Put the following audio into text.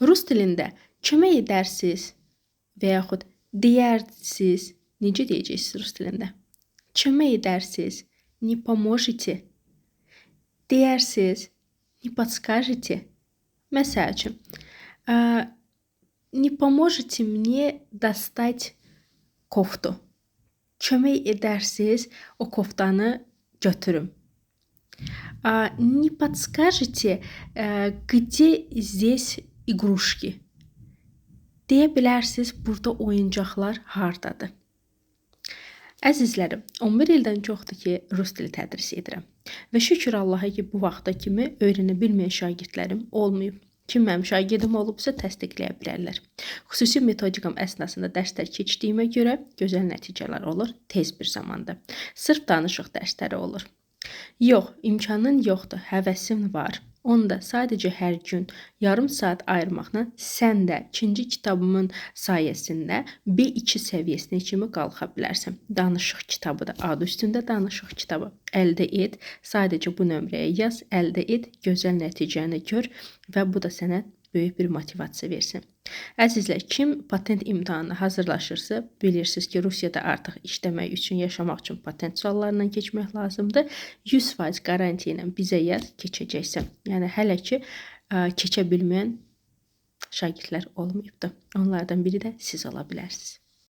Rus dilində kömək edərsiz və yaxud deyərsiz, necə deyəcəksiniz rus dilində? Kömək edərsiz, не поможете. Deyərsiz, не подскажете. Məsəl üçün, не поможете мне достать koftu. Kömək edərsiz, o koftanı götürüm. Не подскажете, где здесь игрушки? Deyə bilərsiz, burada oyuncaqlar hardadır? Əzizlərim, 11 ildən çoxdur ki, rus dili tədris edirəm. Və şükür Allaha ki, bu vaxta kimi öyrənə bilməyən şagirdlərim olmayıb. Kim mənim şagirdim olubsa təsdiqləyə bilərlər. Xüsusi metodikam əsnasında dərslər keçdiyimə görə gözəl nəticələr olur tez bir zamanda. Sırf danışıq dərsləri olur. Yox, imkanın yoxdur, həvəsin var. Onda sadəcə hər gün yarım saat ayırmaqla sən də ikinci kitabımın sayəsində B2 səviyyəsinə kimi qalxa bilərsən. Danışıq kitabıdır. Adı üstündə danışıq kitabı. Əldə et. Sadəcə bu nömrəyə yaz, əldə et, gözəl nəticəni gör və bu da sənə böyük bir motivasiya versin. Əzizlər, kim patent imtahanına hazırlaşırsa, bilirsiniz ki, Rusiyada artıq işləmək üçün, yaşamaq üçün patent suallarından keçmək lazımdır. 100% qarantiya ilə bizə yaz, keçəcəksən. Yəni hələ ki keçə bilməyən şagirdlər olmayıbdır. Onlardan biri də siz ola bilərsiniz.